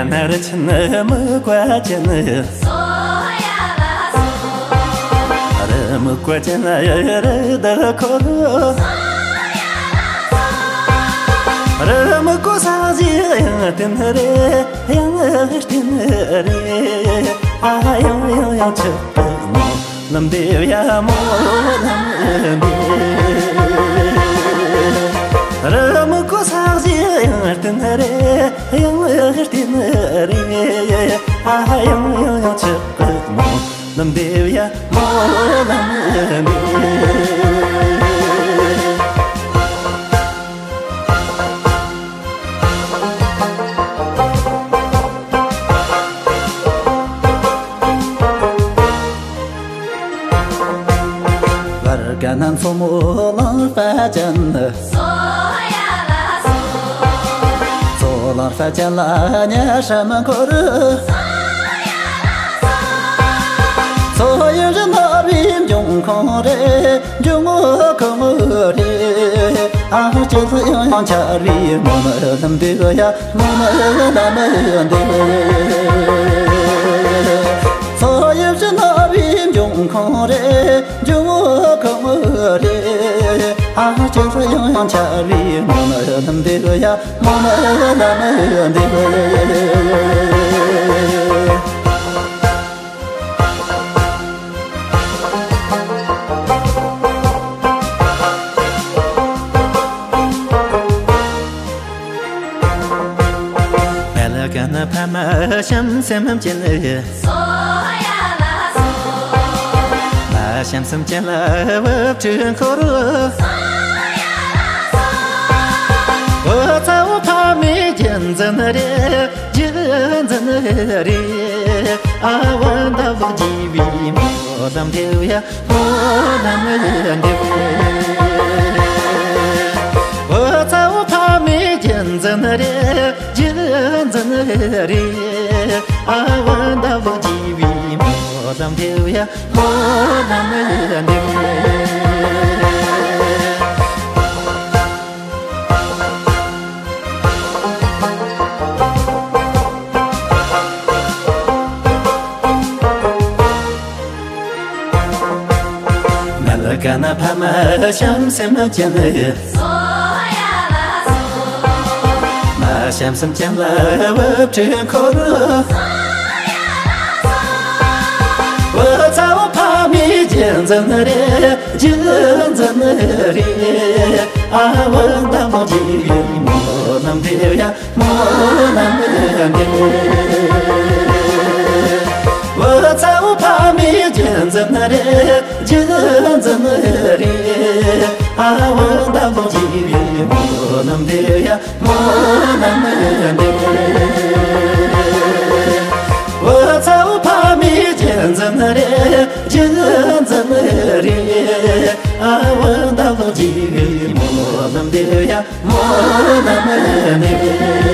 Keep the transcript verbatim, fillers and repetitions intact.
ནར་ཆེན་མི་བཀའ་ཅན། རི་མི་བཀའ་ཅན་ལ་ཡ་རི་དྭགས་འཁོར། རི་མི་བཀོད་ས་གཞི་ཡང་བསྟན་རེད། ཡང་བསྟན་རེད། ཨ་ཡང་ཡང་ཡང་ཆགས་མོ། ལམ་འདེབས་ཡ་མོ་ལམ་འདེབས། རི་མི་བཀོད་ས་གཞི་ཡང་བསྟན་རེད། ཡང་བསྟན་རེད། ཨ་ཡང་ཡང་ཡང་ཆགས་མོ། ལམ་འདེབས་ཡ་མོ་ལམ་འདེབས། བར་ག་ན་མཚོ་མོ་ལང་པ་ཅན། མཚོ་ལང་པ་ཅན་ལ་ཉ་ཧྲ་མ་འཁོར། མཚོ་ཡི་རི་ནོར་བུའི་འབྱུང་ཁུངས་རེད། འབྱུང་ཁུངས་རེད། ཨ་ཅེ་ལྷ་ཡང་ཡང་ཆར་བའི་ངོ་མ་ལམ་འདེབས་ཡ། ངོ་མ་ལམ་འདེབས། མཚོ་ཡི་རི་ནོར་བུའི་འབྱུང་ཁུངས་རེད། འབྱུང་ཁུངས་རེད། ཨ་ཅེ་ལྷ་ཡང་ཡང་ཆར་བའི་ངོ་མ་ལམ་འདེབས་ཡ། ངོ་མ་ལམ་འདེབས། མལ་གན་ཕ་མ་བྱམས་སེམས་ཅན། མ་བྱམས་སེམས་ཅན་ལ་བུ་ཕྲུག་འཁོར། བུ་ཚ་བོ་ཕ་མའི་རྒྱུད་འཛིན་རེད། རྒྱུད་འཛིན་རེད། ཨ་བ་ད་བུ་རྒྱས་པའི་མོ་ལམ་འདེབས་ཡ། མོ་ལམ་འདེབས། བུ་ཚ་བོ་ཕ་མའི་རྒྱུད་འཛིན་རེད། རྒྱུད་འཛིན་རེད། ཨ་བ་ད་བུ་རྒྱས་པའི་མོ་ལམ་འདེབས་ཡ། མོ་ལམ་འདེབས། མལ་གན་ཕ་མ་བྱམས་སེམས་ཅན། མ་བྱམས་སེམས་ཅན་ལ་བུ་ཕྲུག་འཁོར། བུ་ཚ་བོ་ཕ་མའི་རྒྱུད་འཛིན་རེད། རྒྱུད་འཛིན་རེད། ཨ་བ་ད་བུ་རྒྱས་པའི་མོ་ལམ་འདེབས་ཡ། མོ་ལམ་འདེབས། བུ་ཚ་བོ་ཕ་མའི་རྒྱུད་འཛིན་རེད། རྒྱུད་འཛིན་རེད། ཨ་བ་ད་བུ་རྒྱས་པའི་མོ་ལམ་འདེབས་ཡ། མོ་ལམ་འདེབས། བུ་ཚ་བོ་ཕ་མའི་རྒྱུད་འཛིན་རེད། རྒྱུད་འཛིན་རེད། ཨ་བ་ད་བུ་རྒྱས་པའི་མོ་ལམ་འདེབས་ཡ། མོ་ལམ་འདེབས།